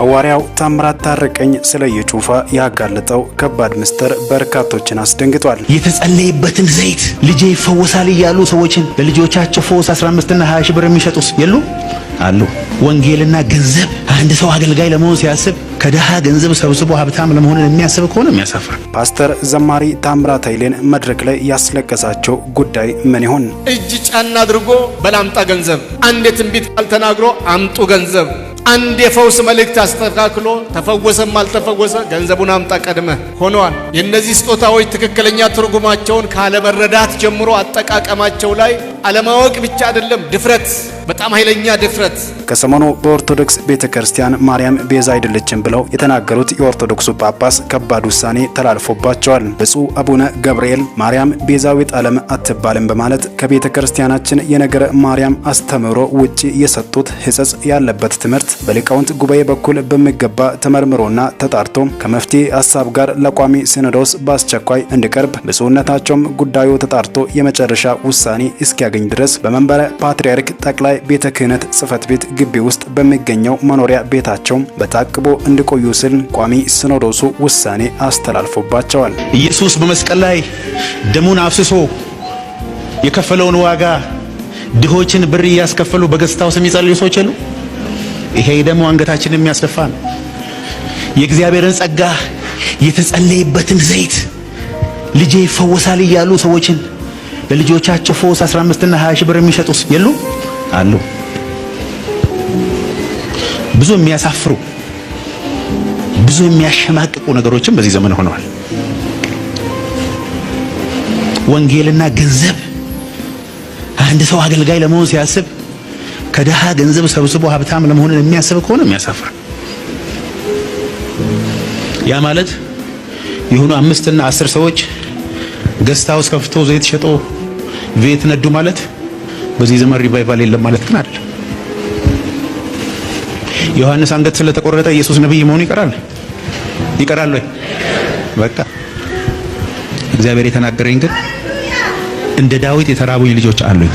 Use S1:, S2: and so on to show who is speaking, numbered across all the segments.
S1: ሐዋርያው ታምራት ታረቀኝ ስለ ኢዩ ጩፋ ያጋለጠው ከባድ ምስጢር በርካቶችን አስደንግጧል።
S2: የተጸለየበትን ዘይት ልጄ ይፈወሳል እያሉ ሰዎችን ለልጆቻቸው ፈውስ 15 እና 20 ሺህ ብር የሚሸጡስ የሉ አሉ። ወንጌልና ገንዘብ፣ አንድ ሰው አገልጋይ ለመሆን ሲያስብ ከድሃ ገንዘብ ሰብስቦ ሀብታም ለመሆን የሚያስብ ከሆነ የሚያሳፍር።
S1: ፓስተር ዘማሪ ታምራት ኃይሌን መድረክ ላይ ያስለቀሳቸው ጉዳይ ምን ይሆን?
S3: እጅ ጫና አድርጎ በላምጣ ገንዘብ፣ አንድ የትንቢት ቃል ተናግሮ አምጡ ገንዘብ፣ አንድ የፈውስ መልእክት አስተካክሎ ተፈወሰም አልተፈወሰ ገንዘቡን አምጣ ቀድመ ሆነዋል። የእነዚህ ስጦታዎች ትክክለኛ ትርጉማቸውን ካለመረዳት ጀምሮ አጠቃቀማቸው ላይ አለማወቅ ብቻ አይደለም፣ ድፍረት፣ በጣም ኃይለኛ ድፍረት።
S1: ከሰሞኑ በኦርቶዶክስ ቤተክርስቲያን ማርያም ቤዛ አይደለችም ብለው የተናገሩት የኦርቶዶክሱ ጳጳስ ከባድ ውሳኔ ተላልፎባቸዋል። ብፁዕ አቡነ ገብርኤል ማርያም ቤዛዊት ዓለም አትባልም በማለት ከቤተክርስቲያናችን የነገረ ማርያም አስተምህሮ ውጪ የሰጡት ሕጸጽ ያለበት ትምህርት በሊቃውንት ጉባኤ በኩል በሚገባ ተመርምሮና ተጣርቶ ከመፍትሄ ሀሳብ ጋር ለቋሚ ሲኖዶስ በአስቸኳይ እንዲቀርብ፣ ብፁዕነታቸውም ጉዳዩ ተጣርቶ የመጨረሻ ውሳኔ እስኪያገኝ ድረስ በመንበረ ፓትርያርክ ጠቅላይ ቤተ ክህነት ጽሕፈት ቤት ግቢ ውስጥ በሚገኘው መኖሪያ ቤታቸው በታቅቦ እንዲቆዩ ሲል ቋሚ ሲኖዶሱ ውሳኔ አስተላልፎባቸዋል።
S2: ኢየሱስ በመስቀል ላይ ደሙን አፍስሶ የከፈለውን ዋጋ ድሆችን ብር እያስከፈሉ በ guest house የሚጸልዩ ሰዎች የሉ። ይሄ ደግሞ አንገታችንን የሚያስደፋ ነው። የእግዚአብሔርን ጸጋ፣ የተጸለየበትን ዘይት ልጄ ይፈወሳል እያሉ ሰዎችን ለልጆቻቸው ፈውስ 15 እና 20 ሺህ ብር የሚሸጡስ የሉ አሉ። ብዙ የሚያሳፍሩ፣ ብዙ የሚያሸማቅቁ ነገሮችም በዚህ ዘመን ሆነዋል። ወንጌልና ገንዘብ፣ አንድ ሰው አገልጋይ ለመሆን ሲያስብ ከድሃ ገንዘብ ሰብስቦ ሀብታም ለመሆን የሚያስብ ከሆነ የሚያሳፍር። ያ ማለት የሆኑ 5 እና 10 ሰዎች guest house ከፍቶ ዘይት ሸጦ ቤት ነዱ ማለት በዚህ ዘመን revival የለም ማለት ግን አይደለም። ዮሐንስ አንገት ስለተቆረጠ ኢየሱስ ነብይ መሆኑ ይቀራል ይቀራል ወይ? በቃ እግዚአብሔር የተናገረኝ ግን እንደ ዳዊት የተራቡኝ ልጆች አሉኝ።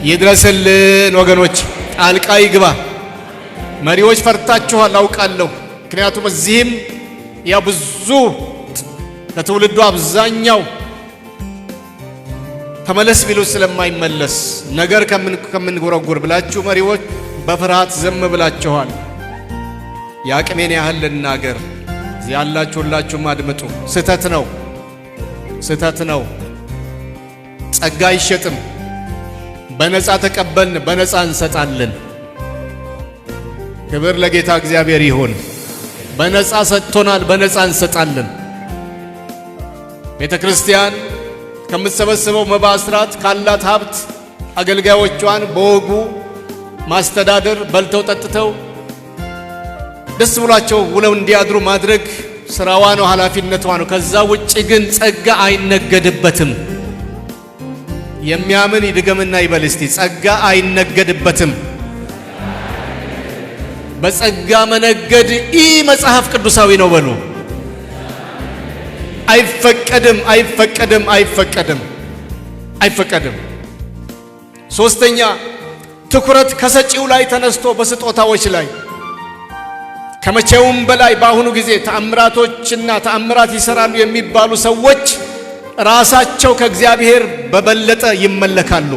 S3: ይድረስልን ወገኖች፣ ጣልቃ ይግባ። መሪዎች ፈርታችኋል አውቃለሁ። ምክንያቱም እዚህም ያ ብዙ ከትውልዱ አብዛኛው ተመለስ ቢሉ ስለማይመለስ ነገር ከምንጎረጉር ብላችሁ መሪዎች በፍርሃት ዝም ብላችኋል። የአቅሜን ያህል ልናገር። እዚህ ያላችሁ ሁላችሁም አድምጡ። ስህተት ነው፣ ስህተት ነው። ጸጋ አይሸጥም። በነፃ ተቀበልን፣ በነፃ እንሰጣለን። ክብር ለጌታ እግዚአብሔር ይሁን። በነፃ ሰጥቶናል፣ በነፃ እንሰጣለን። ቤተ ክርስቲያን ከምትሰበስበው መባ፣ አስራት፣ ካላት ሀብት አገልጋዮቿን በወጉ ማስተዳደር፣ በልተው ጠጥተው ደስ ብሏቸው ውለው እንዲያድሩ ማድረግ ስራዋ ነው፣ ኃላፊነቷ ነው። ከዛ ውጭ ግን ጸጋ አይነገድበትም። የሚያምን ይድገምና ይበል እስቲ፣ ጸጋ አይነገድበትም። በጸጋ መነገድ ኢ መጽሐፍ ቅዱሳዊ ነው በሉ። አይፈቀድም፣ አይፈቀድም፣ አይፈቀድም፣ አይፈቀድም። ሶስተኛ፣ ትኩረት ከሰጪው ላይ ተነስቶ በስጦታዎች ላይ፣ ከመቼውም በላይ በአሁኑ ጊዜ ተአምራቶችና ተአምራት ይሰራሉ የሚባሉ ሰዎች ራሳቸው ከእግዚአብሔር በበለጠ ይመለካሉ።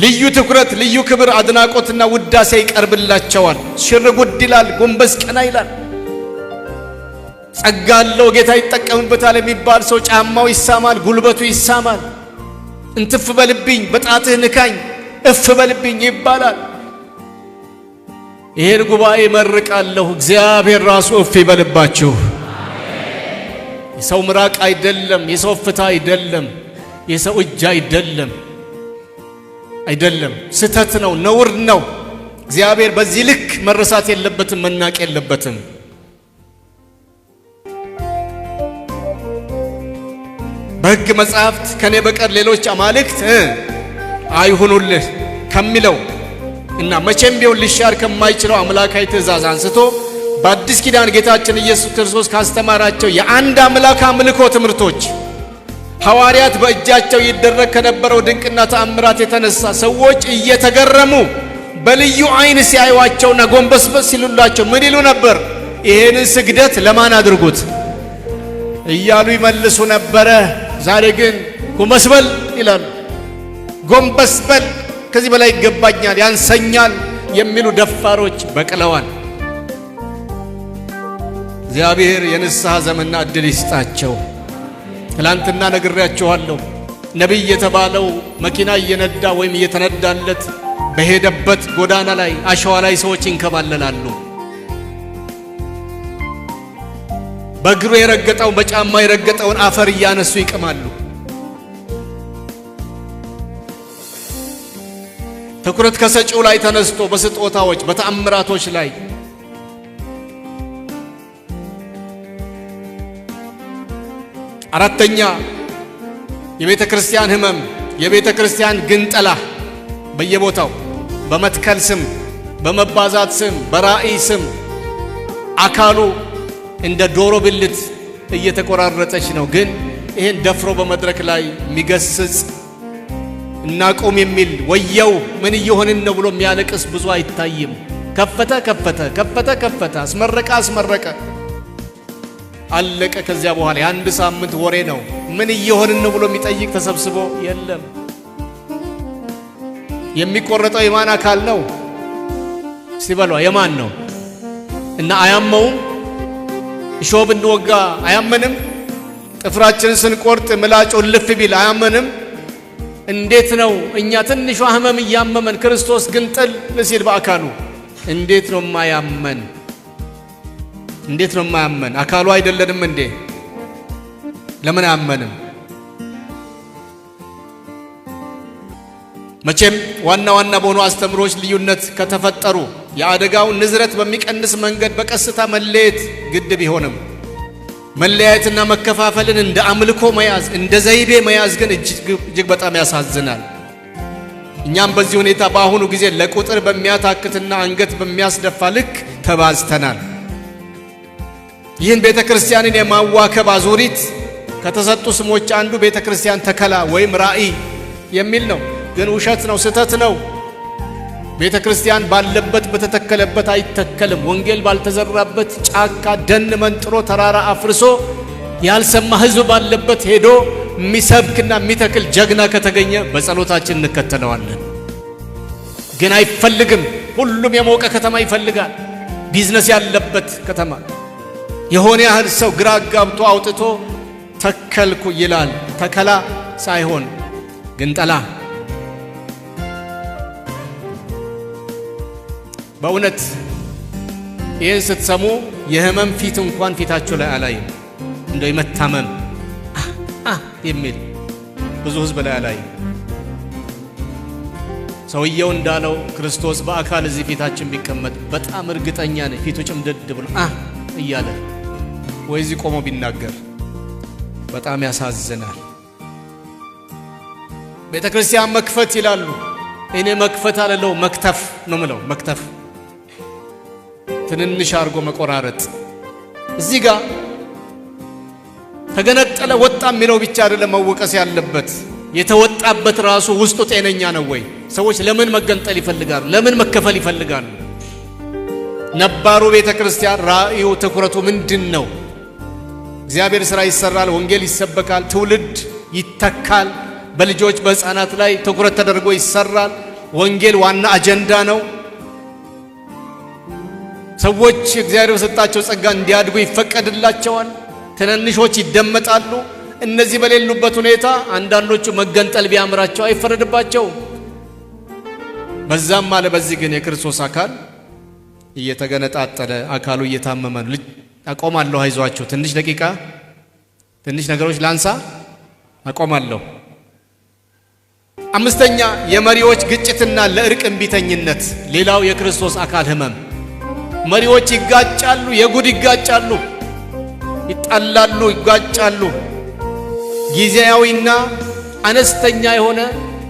S3: ልዩ ትኩረት፣ ልዩ ክብር፣ አድናቆትና ውዳሴ ይቀርብላቸዋል። ሽር ጉድ ይላል፣ ጎንበስ ቀና ይላል። ጸጋ አለው፣ ጌታ ይጠቀምበታል የሚባል ሰው ጫማው ይሳማል፣ ጉልበቱ ይሳማል። እንትፍ በልብኝ፣ በጣትህ ንካኝ፣ እፍ በልብኝ ይባላል። ይሄን ጉባኤ መርቃለሁ። እግዚአብሔር ራሱ እፍ ይበልባችሁ። የሰው ምራቅ አይደለም፣ የሰው እፍታ አይደለም፣ የሰው እጅ አይደለም፣ አይደለም። ስህተት ነው፣ ነውር ነው። እግዚአብሔር በዚህ ልክ መረሳት የለበትም፣ መናቅ የለበትም። በሕግ መጽሐፍት ከኔ በቀር ሌሎች አማልክት አይሁኑልህ ከሚለው እና መቼም ቢሆን ሊሻር ከማይችለው አምላካዊ ትእዛዝ አንስቶ በአዲስ ኪዳን ጌታችን ኢየሱስ ክርስቶስ ካስተማራቸው የአንድ አምላክ አምልኮ ትምህርቶች፣ ሐዋርያት በእጃቸው ይደረግ ከነበረው ድንቅና ተአምራት የተነሳ ሰዎች እየተገረሙ በልዩ ዓይን ሲያዩዋቸውና ጎንበስበስ ሲሉላቸው ምን ይሉ ነበር? ይሄንን ስግደት ለማን አድርጉት እያሉ ይመልሱ ነበረ። ዛሬ ግን ጎንበስ በል ይላሉ። ጎንበስ በል፣ ከዚህ በላይ ይገባኛል፣ ያንሰኛል የሚሉ ደፋሮች በቅለዋል። እግዚአብሔር የንስሐ ዘመንና ዕድል ይስጣቸው። ትላንትና ነግሬያችኋለሁ። ነቢይ የተባለው መኪና እየነዳ ወይም እየተነዳለት በሄደበት ጎዳና ላይ አሸዋ ላይ ሰዎች ይንከባለላሉ። በእግሩ የረገጠው በጫማ የረገጠውን አፈር እያነሱ ይቅማሉ። ትኩረት ከሰጪው ላይ ተነስቶ በስጦታዎች በተአምራቶች ላይ አራተኛ የቤተ ክርስቲያን ሕመም፣ የቤተ ክርስቲያን ግንጠላ በየቦታው በመትከል ስም፣ በመባዛት ስም፣ በራእይ ስም አካሉ እንደ ዶሮ ብልት እየተቆራረጠች ነው። ግን ይህን ደፍሮ በመድረክ ላይ የሚገስጽ እናቆም የሚል ወየው ምን እየሆንን ነው ብሎ የሚያለቅስ ብዙ አይታይም። ከፈተ ከፈተ ከፈተ ከፈተ፣ አስመረቀ አስመረቀ፣ አለቀ። ከዚያ በኋላ የአንድ ሳምንት ወሬ ነው። ምን እየሆንን ነው ብሎ የሚጠይቅ ተሰብስቦ የለም። የሚቆረጠው የማን አካል ነው ሲበሏ የማን ነው? እና አያመውም? እሾህ ብንወጋ አያመንም? ጥፍራችንን ስንቆርጥ ምላጩ ልፍ ቢል አያመንም? እንዴት ነው እኛ ትንሿ ህመም እያመመን ክርስቶስ ግን ጥል ሲል በአካሉ እንዴት ነው የማያመን? እንዴት ነው የማያመን? አካሉ አይደለንም እንዴ? ለምን አያመንም? መቼም ዋና ዋና በሆኑ አስተምሮች ልዩነት ከተፈጠሩ የአደጋውን ንዝረት በሚቀንስ መንገድ በቀስታ መለየት ግድ ቢሆንም መለያየትና መከፋፈልን እንደ አምልኮ መያዝ እንደ ዘይቤ መያዝ ግን እጅግ በጣም ያሳዝናል። እኛም በዚህ ሁኔታ በአሁኑ ጊዜ ለቁጥር በሚያታክትና አንገት በሚያስደፋ ልክ ተባዝተናል። ይህን ቤተ ክርስቲያንን የማዋከብ አዙሪት ከተሰጡ ስሞች አንዱ ቤተ ክርስቲያን ተከላ ወይም ራእይ የሚል ነው። ግን ውሸት ነው፣ ስህተት ነው። ቤተ ክርስቲያን ባለበት በተተከለበት አይተከልም። ወንጌል ባልተዘራበት ጫካ ደን መንጥሮ ተራራ አፍርሶ ያልሰማ ሕዝብ ባለበት ሄዶ የሚሰብክና የሚተክል ጀግና ከተገኘ በጸሎታችን እንከተለዋለን። ግን አይፈልግም። ሁሉም የሞቀ ከተማ ይፈልጋል። ቢዝነስ ያለበት ከተማ የሆነ ያህል ሰው ግራ አጋብቶ አውጥቶ ተከልኩ ይላል። ተከላ ሳይሆን ግንጠላ። በእውነት ይህን ስትሰሙ የህመም ፊት እንኳን ፊታችሁ ላይ አላይም። እንደው የመታመም የሚል ብዙ ህዝብ ላይ አላይም። ሰውየው እንዳለው ክርስቶስ በአካል እዚህ ፊታችን ቢቀመጥ በጣም እርግጠኛ ነኝ ፊቱ ጭምድድ ብሎ እያለ ወይ እዚህ ቆሞ ቢናገር በጣም ያሳዝናል። ቤተ ክርስቲያን መክፈት ይላሉ። እኔ መክፈት አልለው መክተፍ ነው ምለው። መክተፍ ትንንሽ አድርጎ መቆራረጥ። እዚህ ጋር ተገነጠለ ወጣ የሚለው ብቻ አይደለም መወቀስ ያለበት። የተወጣበት ራሱ ውስጡ ጤነኛ ነው ወይ? ሰዎች ለምን መገንጠል ይፈልጋሉ? ለምን መከፈል ይፈልጋሉ? ነባሩ ቤተ ክርስቲያን ራእዩ ትኩረቱ ምንድን ነው? እግዚአብሔር ሥራ ይሰራል፣ ወንጌል ይሰበካል፣ ትውልድ ይተካል። በልጆች በሕፃናት ላይ ትኩረት ተደርጎ ይሰራል። ወንጌል ዋና አጀንዳ ነው። ሰዎች እግዚአብሔር በሰጣቸው ጸጋ እንዲያድጉ ይፈቀድላቸዋል። ትንንሾች ይደመጣሉ። እነዚህ በሌሉበት ሁኔታ አንዳንዶቹ መገንጠል ቢያምራቸው አይፈረድባቸውም። በዛም አለ በዚህ ግን የክርስቶስ አካል እየተገነጣጠለ አካሉ እየታመመ ነው። አቆማለሁ። አይዟችሁ፣ ትንሽ ደቂቃ ትንሽ ነገሮች ላንሳ፣ አቆማለሁ። አምስተኛ የመሪዎች ግጭትና ለእርቅ እምቢተኝነት፣ ሌላው የክርስቶስ አካል ህመም። መሪዎች ይጋጫሉ፣ የጉድ ይጋጫሉ፣ ይጣላሉ፣ ይጋጫሉ። ጊዜያዊና አነስተኛ የሆነ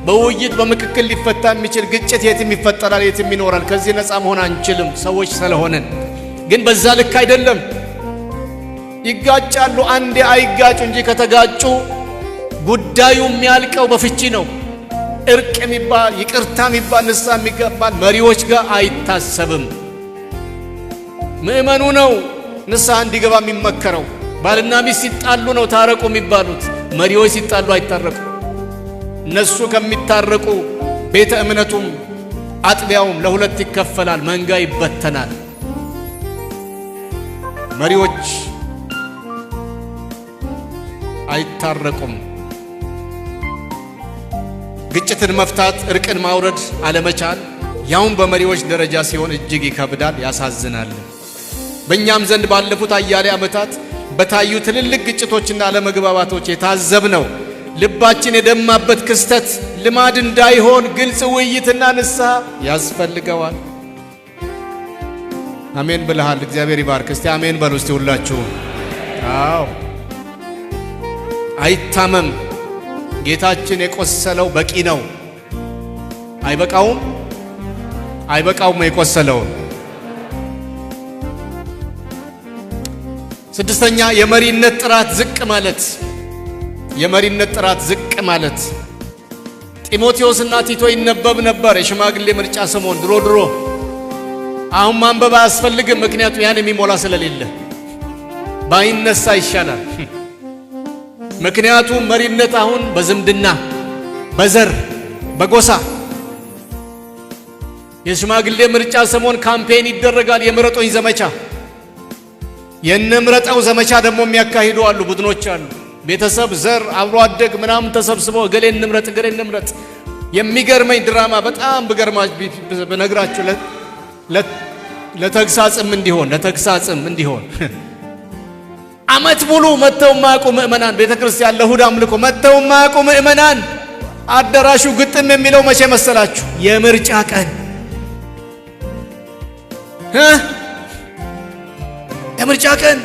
S3: በውይይት በምክክል ሊፈታ የሚችል ግጭት የትም ይፈጠራል፣ የትም ይኖራል። ከዚህ ነፃ መሆን አንችልም ሰዎች ስለሆነን። ግን በዛ ልክ አይደለም። ይጋጫሉ። አንዴ አይጋጩ እንጂ ከተጋጩ ጉዳዩ የሚያልቀው በፍቺ ነው። እርቅ የሚባል፣ ይቅርታ የሚባል፣ ንስሐ የሚገባል መሪዎች ጋር አይታሰብም። ምእመኑ ነው ንስሐ እንዲገባ የሚመከረው። ባልና ሚስት ሲጣሉ ነው ታረቁ የሚባሉት። መሪዎች ሲጣሉ አይታረቁ። እነሱ ከሚታረቁ ቤተ እምነቱም አጥቢያውም ለሁለት ይከፈላል፣ መንጋ ይበተናል። መሪዎች አይታረቁም። ግጭትን መፍታት፣ እርቅን ማውረድ አለመቻል ያውም በመሪዎች ደረጃ ሲሆን እጅግ ይከብዳል፣ ያሳዝናል። በእኛም ዘንድ ባለፉት አያሌ ዓመታት በታዩ ትልልቅ ግጭቶችና አለመግባባቶች የታዘብነው ልባችን የደማበት ክስተት ልማድ እንዳይሆን ግልጽ ውይይትና ንስሐ ያስፈልገዋል። አሜን ብለሃል። እግዚአብሔር ይባርክ። እስቲ አሜን በሉ እስቲ ሁላችሁ። አዎ፣ አይታመም። ጌታችን የቆሰለው በቂ ነው። አይበቃውም? አይበቃውም የቆሰለው። ስድስተኛ፣ የመሪነት ጥራት ዝቅ ማለት። የመሪነት ጥራት ዝቅ ማለት። ጢሞቴዎስና ቲቶ ይነበብ ነበር የሽማግሌ ምርጫ ሰሞን ድሮ ድሮ። አሁን ማንበብ አያስፈልግም፣ ምክንያቱም ያን የሚሞላ ስለሌለ ባይነሳ ይሻላል። ምክንያቱም መሪነት አሁን በዝምድና፣ በዘር፣ በጎሳ የሽማግሌ ምርጫ ሰሞን campaign ይደረጋል። የምረጡኝ ዘመቻ፣ የነምረጠው ዘመቻ ደግሞ የሚያካሂዱ አሉ፣ ቡድኖች አሉ። ቤተሰብ፣ ዘር፣ አብሮ አደግ ምናምን ተሰብስበው እገሌ እንምረጥ፣ እገሌ እንምረጥ። የሚገርመኝ ድራማ በጣም ብገርማ ብነግራችሁ ለተግሳጽም እንዲሆን፣ ዓመት ሙሉ መጥተው የማያውቁ ምእመናን፣ ቤተ ክርስቲያን ለእሁድ አምልኮ መጥተው የማያውቁ ምእመናን አዳራሹ ግጥም የሚለው መቼ መሰላችሁ? የምርጫ ቀን፣ የምርጫ ቀን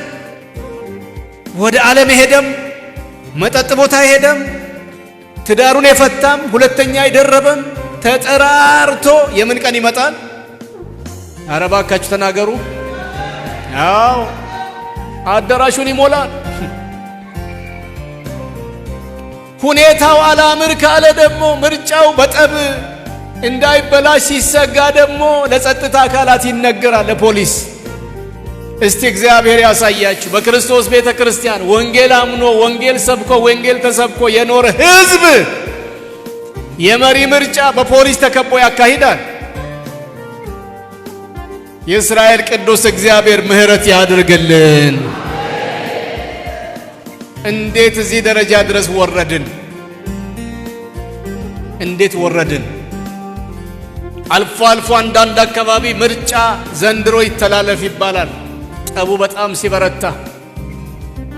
S3: ወደ ዓለም የሄደም፣ መጠጥ ቦታ የሄደም፣ ትዳሩን የፈታም፣ ሁለተኛ የደረበም ተጠራርቶ የምን ቀን ይመጣል? ኧረ እባካችሁ ተናገሩ። አዎ፣ አዳራሹን ይሞላል። ሁኔታው አላምር ካለ ደግሞ፣ ምርጫው በጠብ እንዳይበላሽ ሲሰጋ ደግሞ ለጸጥታ አካላት ይነገራል፣ ለፖሊስ። እስቲ እግዚአብሔር ያሳያችሁ። በክርስቶስ ቤተ ክርስቲያን ወንጌል አምኖ፣ ወንጌል ሰብኮ፣ ወንጌል ተሰብኮ የኖረ ሕዝብ የመሪ ምርጫ በፖሊስ ተከቦ ያካሂዳል። የእስራኤል ቅዱስ እግዚአብሔር ምሕረት ያድርግልን። እንዴት እዚህ ደረጃ ድረስ ወረድን? እንዴት ወረድን? አልፎ አልፎ አንዳንድ አካባቢ ምርጫ ዘንድሮ ይተላለፍ ይባላል። ጠቡ በጣም ሲበረታ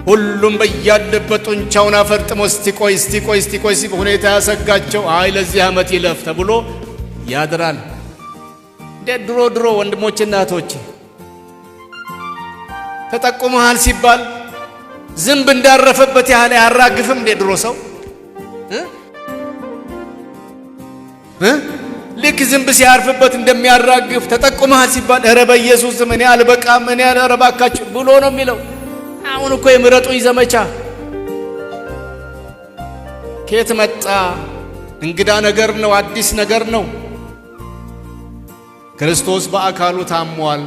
S3: ሁሉም በያለበት ጡንቻውን አፈርጥሞ እስቲ ቆይ፣ እስቲ ቆይ፣ እስቲ ቆይ ሁኔታ ያሰጋቸው አይ ለዚህ ዓመት ይለፍ ተብሎ ያድራል። እንዴት ድሮ ድሮ ወንድሞችና እህቶች ተጠቁመሃል ሲባል ዝንብ እንዳረፈበት ያህል አያራግፍም እንዴ? ድሮ ሰው ልክ ዝንብ ሲያርፍበት እንደሚያራግፍ ተጠቁመሃል ሲባል ኧረ በኢየሱስ ስም እኔ አልበቃም፣ እኔ ኧረ እባካችሁ ብሎ ነው የሚለው። አሁን እኮ የምረጡኝ ዘመቻ ከየት መጣ? እንግዳ ነገር ነው፣ አዲስ ነገር ነው። ክርስቶስ በአካሉ ታሟል፣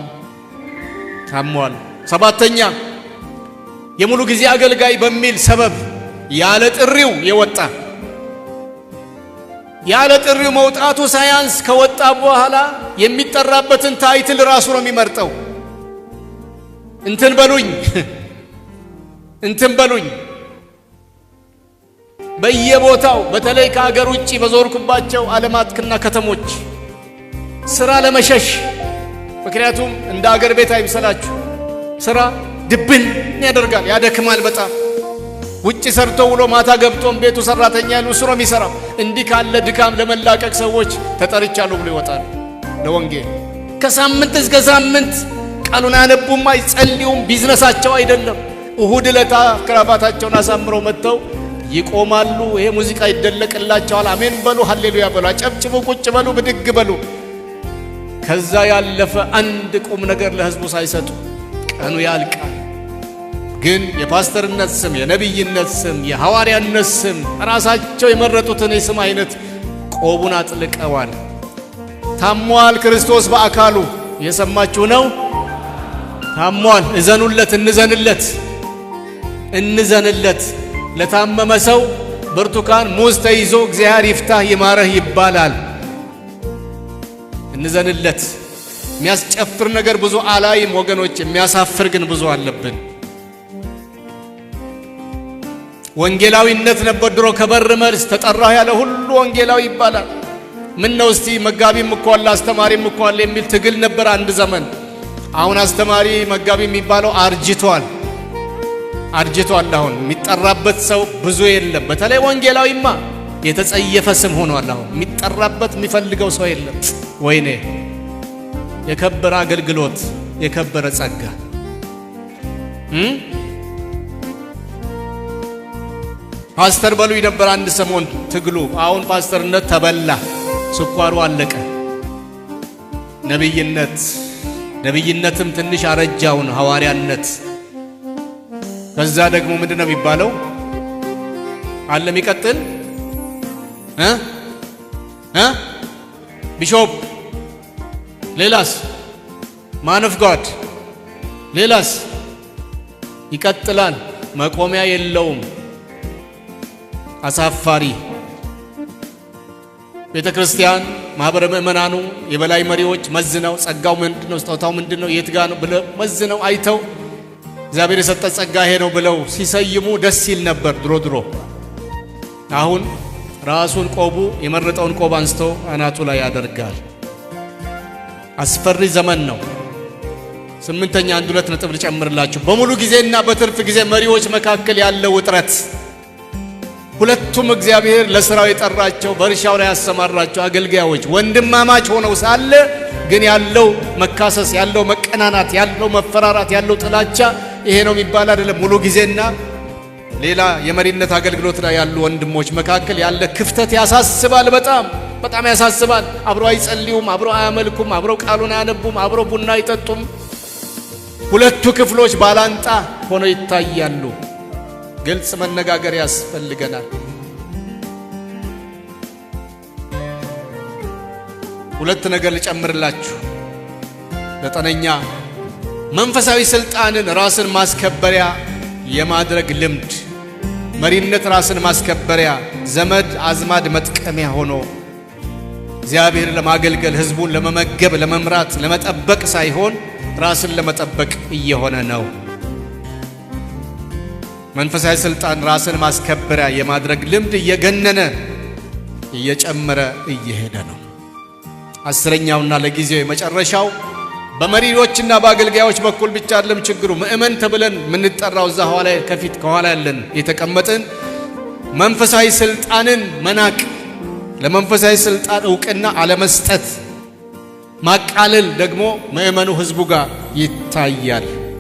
S3: ታሟል። ሰባተኛ፣ የሙሉ ጊዜ አገልጋይ በሚል ሰበብ ያለ ጥሪው የወጣ። ያለ ጥሪው መውጣቱ ሳያንስ ከወጣ በኋላ የሚጠራበትን title ራሱ ነው የሚመርጠው። እንትን በሉኝ፣ እንትን በሉኝ። በየቦታው በተለይ ከአገር ውጭ በዞርኩባቸው ዓለማትና ከተሞች ስራ ለመሸሽ፣ ምክንያቱም እንደ አገር ቤት አይምሰላችሁ፣ ስራ ድብን ያደርጋል፣ ያደክማል በጣም። ውጭ ሰርቶ ውሎ ማታ ገብቶም ቤቱ ሰራተኛ ያሉ እሱ ነው የሚሰራው። እንዲህ ካለ ድካም ለመላቀቅ ሰዎች ተጠርቻለሁ ብሎ ይወጣሉ ለወንጌል። ከሳምንት እስከ ሳምንት ቃሉን አያነቡም፣ አይጸልዩም፣ ቢዝነሳቸው አይደለም። እሁድ ዕለታ ክራባታቸውን አሳምረው መጥተው ይቆማሉ። ይሄ ሙዚቃ ይደለቅላቸዋል። አሜን በሉ፣ ሀሌሉያ በሉ፣ አጨብጭቡ፣ ቁጭ በሉ፣ ብድግ በሉ። ከዛ ያለፈ አንድ ቁም ነገር ለህዝቡ ሳይሰጡ ቀኑ ያልቃል። ግን የፓስተርነት ስም፣ የነቢይነት ስም፣ የሐዋርያነት ስም፣ ራሳቸው የመረጡትን የስም አይነት ቆቡን አጥልቀዋል። ታሟል። ክርስቶስ በአካሉ እየሰማችሁ ነው። ታሟል። እዘኑለት፣ እንዘንለት፣ እንዘንለት። ለታመመ ሰው ብርቱካን፣ ሙዝ ተይዞ እግዚአብሔር ይፍታህ ይማረህ ይባላል። እንዘንለት። የሚያስጨፍር ነገር ብዙ አላይም ወገኖች፣ የሚያሳፍር ግን ብዙ አለብን። ወንጌላዊነት ነበር ድሮ ከበር መልስ ተጠራሁ ያለ ሁሉ ወንጌላዊ ይባላል። ምን ነው እስቲ መጋቢም እኮ አለ አስተማሪም እኮ አለ የሚል ትግል ነበር አንድ ዘመን። አሁን አስተማሪ መጋቢ የሚባለው አርጅቷል፣ አርጅቷል። አሁን የሚጠራበት ሰው ብዙ የለም። በተለይ ወንጌላዊማ የተጸየፈ ስም ሆኗል። አሁን የሚጠራበት የሚፈልገው ሰው የለም። ወይኔ የከበረ አገልግሎት፣ የከበረ ጸጋ። ፓስተር በሉኝ ነበር አንድ ሰሞን ትግሉ። አሁን ፓስተርነት ተበላ፣ ስኳሩ አለቀ። ነብይነት ነብይነትም ትንሽ አረጃውን ሐዋርያነት። ከዛ ደግሞ ምንድን ነው የሚባለው አለ የሚቀጥል እ እ bishop፣ ሌላስ man of God፣ ሌላስ ይቀጥላል። መቆሚያ የለውም። አሳፋሪ። ቤተ ክርስቲያን፣ ማኅበረ ምእመናኑ፣ የበላይ መሪዎች መዝነው ጸጋው ምንድን ነው፣ ስጦታው ምንድን ነው፣ የት ጋ ነው ብለው መዝነው አይተው እግዚአብሔር የሰጠ ጸጋ ይሄ ነው ብለው ሲሰይሙ ደስ ይል ነበር ድሮ ድሮ። አሁን ራሱን ቆቡ የመረጠውን ቆብ አንስቶ አናቱ ላይ ያደርጋል። አስፈሪ ዘመን ነው። ስምንተኛ፣ አንድ ሁለት ነጥብ ልጨምርላችሁ። በሙሉ ጊዜና በትርፍ ጊዜ መሪዎች መካከል ያለው ውጥረት። ሁለቱም እግዚአብሔር ለስራው የጠራቸው፣ በእርሻው ላይ ያሰማራቸው አገልጋዮች ወንድማማች ሆነው ሳለ ግን ያለው መካሰስ፣ ያለው መቀናናት፣ ያለው መፈራራት፣ ያለው ጥላቻ ይሄ ነው የሚባል አይደለም። ሙሉ ጊዜና ሌላ የመሪነት አገልግሎት ላይ ያሉ ወንድሞች መካከል ያለ ክፍተት ያሳስባል። በጣም በጣም ያሳስባል። አብረው አይጸልዩም፣ አብረው አያመልኩም፣ አብረው ቃሉን አያነቡም፣ አብረው ቡና አይጠጡም። ሁለቱ ክፍሎች ባላንጣ ሆነው ይታያሉ። ግልጽ መነጋገር ያስፈልገናል። ሁለት ነገር ልጨምርላችሁ። ዘጠነኛ፣ መንፈሳዊ ስልጣንን ራስን ማስከበሪያ የማድረግ ልምድ። መሪነት ራስን ማስከበሪያ፣ ዘመድ አዝማድ መጥቀሚያ ሆኖ እግዚአብሔር ለማገልገል፣ ሕዝቡን ለመመገብ፣ ለመምራት፣ ለመጠበቅ ሳይሆን ራስን ለመጠበቅ እየሆነ ነው። መንፈሳዊ ስልጣን ራስን ማስከበሪያ የማድረግ ልምድ እየገነነ እየጨመረ እየሄደ ነው። 10ኛውና ለጊዜው የመጨረሻው፣ በመሪዎችና በአገልጋዮች በኩል ብቻ አይደለም ችግሩ። ምእመን ተብለን የምንጠራው እዛ ኋላ ከፊት ከኋላ ያለን የተቀመጥን መንፈሳዊ ስልጣንን መናቅ፣ ለመንፈሳዊ ስልጣን እውቅና አለመስጠት፣ ማቃለል ደግሞ ምእመኑ ህዝቡ ጋር ይታያል።